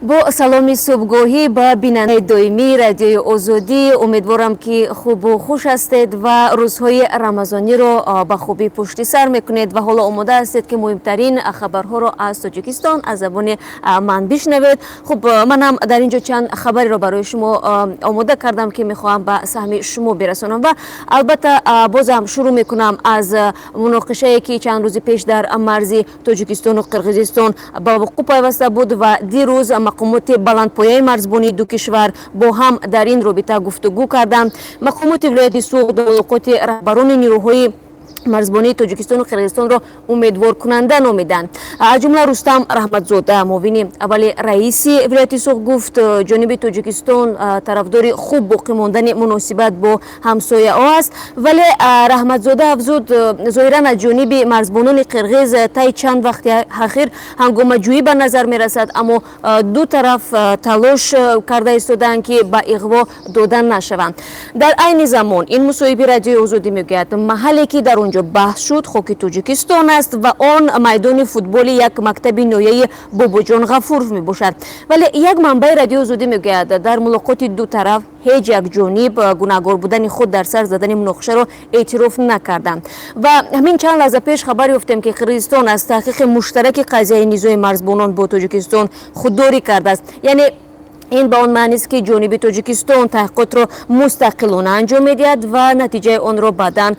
Бо саломи субҳгоҳӣ ба бинандаи доимии Радиои Озодӣ. Умедворам, ки хубу хуш ҳастед ва рӯзҳои рамазониро ба хубӣ пушти сар мекунед ва ҳоло омода ҳастед, ки муҳимтарин хабарҳоро аз Тоҷикистон аз забони ман бишнавед. Хуб, манам дар ин ҷо чанд хабареро барои шумо омода кардам, ки мехоҳам ба саҳми шумо бирасонам. Ва албатта, бозам шурӯъ мекунам аз муноқишае, ки чанд рӯзи пеш дар марзи Тоҷикистону Қирғизистон ба вуқӯъ пайваста буд ва дирӯз мақомоти баландпояи марзбонии ду кишвар бо ҳам дар ин робита гуфтугӯ карданд. Мақомоти вилояти Суғд мулоқоти раҳбарони нирӯҳои марзбонии Тоҷикистону Қирғизистонро умедворкунанда номиданд. Аз ҷумла Рустам Раҳматзода, муовини аввали раиси вилояти Суғд, гуфт, ҷониби Тоҷикистон тарафдори хуб боқӣ мондани муносибат бо ҳамсояҳо аст. Вале Раҳматзода афзуд, зоҳиран аз ҷониби марзбонони қирғиз таи чанд вақти ахир ҳангомаҷӯӣ ба назар мерасад, аммо ду тараф талош карда истодаанд, ки ба иғво дода нашаванд. Дар айни замон ин мусоҳиби Радиои Озодӣ мегӯяд, маҳалле, ки дар он ҷо баҳс шуд, хоки Тоҷикистон аст ва он майдони футболи як мактаби ноҳияи Бобоҷон Ғафуров мебошад. Вале як манбаи Радиои Озодӣ мегӯяд, дар мулоқоти ду тараф ҳеҷ як ҷониб гунаҳгор будани худ дар сар задани муноқишаро эътироф накарданд. Ва ҳамин чанд лаҳза пеш хабар ёфтем, ки Қирғизистон аз таҳқиқи муштараки қазияи низои марзбонон бо Тоҷикистон худдорӣ кардааст. Яъне ин ба он маънист, ки ҷониби Тоҷикистон таҳқиқотро мустақилона анҷом медиҳад ва натиҷаи онро баъдан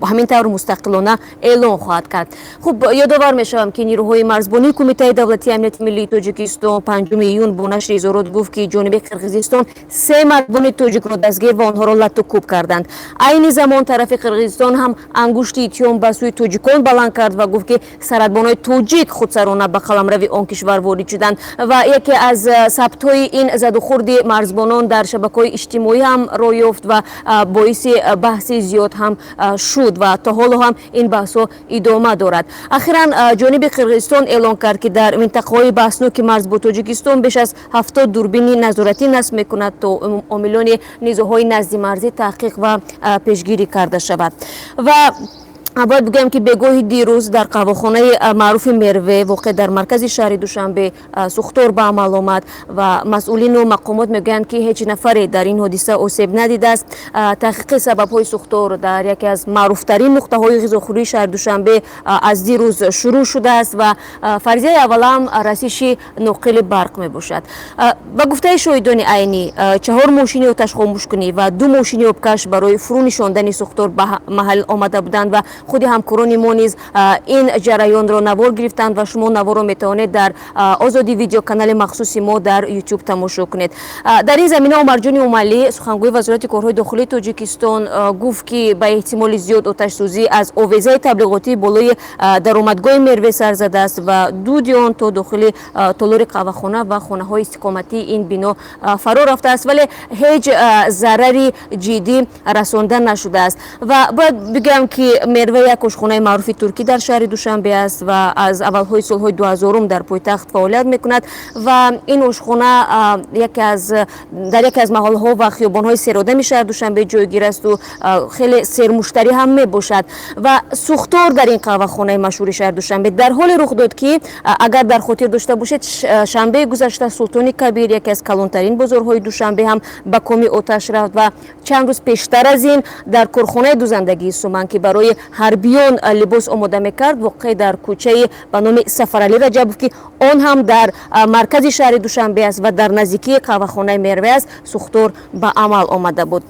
ҳамин тавр мустақилона эълон хоҳад кард. Хуб, ёдовар мешавам, ки нирӯҳои марзбонии Кумитаи давлатии амнияти миллии Тоҷикистон 5 июн бо нашри изҳорот гуфт, ки ҷониби Қирғизистон се марзбони тоҷикро дастгир ва онҳоро латту кӯб карданд. Айни замон тарафи Қирғизистон ҳам ангушти иттиҳом ба сӯи тоҷикон баланд кард ва гуфт, ки сарҳадбонои тоҷик худсарона ба қаламрави он кишвар ворид шуданд. Ва яке аз сабтҳои ин задухӯрди марзбонон дар шабакаҳои иҷтимоӣ ҳам роҳ ёфт ва боиси баҳси зиёд ҳам шуд ва то ҳоло ҳам ин баҳсҳо идома дорад. Ахиран ҷониби Қирғизистон эълон кард, ки дар минтақаҳои баҳсноки марз бо Тоҷикистон беш аз 70 дурбини назоратӣ насб мекунад, то омилони низоъҳои наздимарзӣ таҳқиқ ва пешгирӣ карда шавад. Ва бояд бигӯям, ки бегоҳи дирӯз дар қаҳвахонаи маъруфи Мерве, воқеъ дар маркази шаҳри Душанбе, сӯхтор ба амал омад ва масъулину мақомот мегӯянд, ки ҳеҷ нафаре дар ин ҳодиса осеб надидааст. Таҳқиқи сабабҳои сӯхтор дар яке аз маъруфтарин нуқтаҳои ғизохӯрии шаҳри Душанбе аз дирӯз шурӯъ шудааст ва фарзияи аввалам расиши ноқили барқ мебошад. Ба гуфтаи шоҳидони айнӣ, чаҳор мошини оташхомӯшкунӣ ва ду мошини обкаш барои фурӯ нишондани сӯхтор ба маҳал омада буданд ва худи ҳамкорони мо низ ин ҷараёнро навор гирифтанд ва шумо наворро метавонед дар Озодӣ Видео, канали махсуси мо дар Ютуб, тамошо кунед. Дар ин замина Умарҷони Умалӣ, сухангӯи Вазорати корҳои дохилии Тоҷикистон, гуфт, ки ба эҳтимоли зиёд оташсӯзӣ аз овезаи таблиғотии болои даромадгоҳи Мерве сар задааст ва дуди он то дохили толори қаҳвахона ва хонаҳои истиқоматии ин бино фаро рафтааст, вале ҳеҷ зарари ҷиддӣ расонда нашудааст. Ва бояд бигӯям, ки Мерве як ошхонаи маъруфи туркӣ дар шаҳри Душанбе аст ва аз аввалҳои солҳои 2000-ум дар пойтахт фаъолият мекунад. Ва ин ошхона дар яке аз маҳаллаҳо ва хиёбонҳои серодами шаҳри Душанбе ҷойгир асту хеле сермуштарӣ ҳам мебошад. Ва сӯхтор дар ин қаҳвахонаи машҳури шаҳри Душанбе дар ҳоле рух дод, ки агар дар хотир дошта бошед, шанбеи гузашта Султони Кабир, яке аз калонтарин бозорҳои Душанбе, ҳам ба коми оташ рафт ва чанд рӯз пештар аз ин дар корхонаи дузандагии Суман, ки барои ҳарбиён либос омода мекард, воқеъ дар кӯчаи ба номи Сафаралӣ Раҷабов, ки он ҳам дар маркази шаҳри Душанбе аст ва дар наздикии қаҳвахонаи Мерве аст, сӯхтор ба амал омада буд.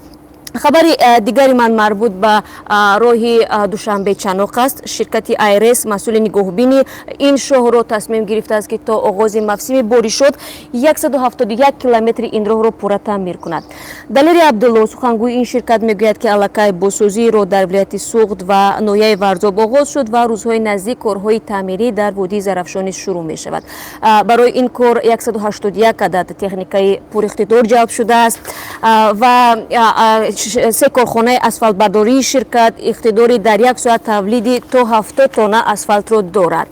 Хабари дигари ман марбут ба роҳи Душанбе Чаноқ аст. Ширкати АйРС, масъули нигоҳубини ин шоҳро, тасмим гирифтааст, ки то оғози мавсими боришот 171 километри ин роҳро пурра таъмир кунад. Далери Абдулло, сухангӯи ин ширкат, мегӯяд, ки аллакай бозсозии роҳ дар вилояти Суғд ва ноҳияи Варзоб оғоз шуд ва рӯзҳои наздик корҳои таъмирӣ дар водии Зарафшон низ шурӯъ мешавад. Барои ин кор 181 адад техникаи пуриқтидор ҷалб шудааст ва Се корхонаи асфалтбардории ширкат иқтидори дар як соат тавлиди то 70 тонна асфалтро дорад.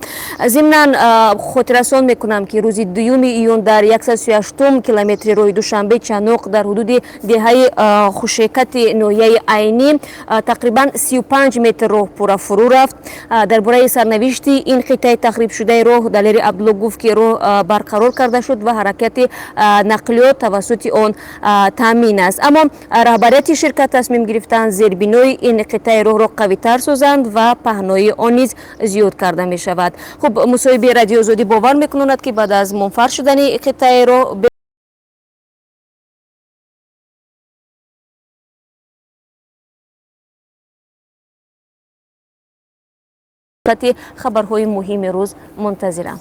Зимнан хотиррасон мекунам, ки рӯзи 2 июн дар 138 километри роҳи Душанбе Чаноқ дар ҳудуди деҳаи Хушекати ноҳияи Айнӣ тақрибан 35 метр роҳ пурра фурӯ рафт. Дар бораи сарнавишти ин қитъаи тахрибшудаи роҳ Далери Абдулло гуфт, ки роҳ барқарор карда шуд ва ҳаракати нақлиёт тавассути он таъмин аст. Аммо раҳбарияти ширкат тасмим гирифтанд, зербинои ин қитъаи роҳро қавитар созанд ва паҳноии он низ зиёд карда мешавад. Хуб, мусоҳиби Радиои Озодӣ бовар мекунонад, ки баъд аз мунфарш шудани қитъаи роҳ хабарҳои муҳими рӯз мунтазирам.